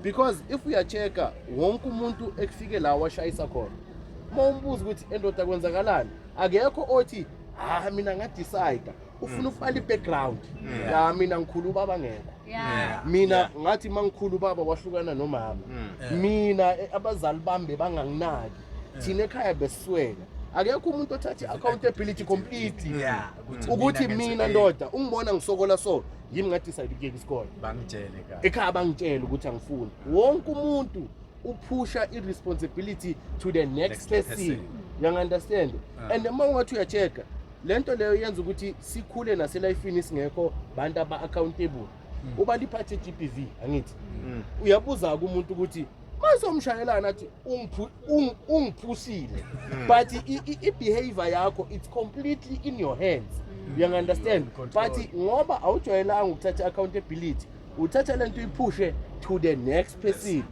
Because if uya-check-a, wonke umuntu ekufike la washayisa khona, uma umbuza ukuthi, "Endoda, kwenzakalani?" akekho othi, "Ah, mina nga-decide." Ufuna ukufaka i-background ya, "Mina ngikhulu ubaba ngekho. Mina ngathi mangikhulu ubaba wahlukana nomama. Mina abazali bami bebanganginaki, thina ekhaya besiswela." Akekho umuntu othatha i-accountability completely ukuthi mina, ndoda, ungibona ngisokola, so yimi nga-decide ukuyeka isikole. Bangitshele kahle. Ekhaya bangitshela ukuthi angifuni. Wonke umuntu uphusha i-responsibility to the next Next person. person. You understand? And uma ungathi uya-check-a, lento leyo yenza ukuthi sikhule naselifini singekho bantu aba-accountable. Uba liphathe GBV, angithi uyabuza-ke umuntu ukuthi masomshayelana athi, "Ungiphusile," but i-behavior yakho, it's completely in your hands, you understand? Control. But ngoba awujwayelanga ukuthatha accountability, uthatha lento uyiphushe to the next person.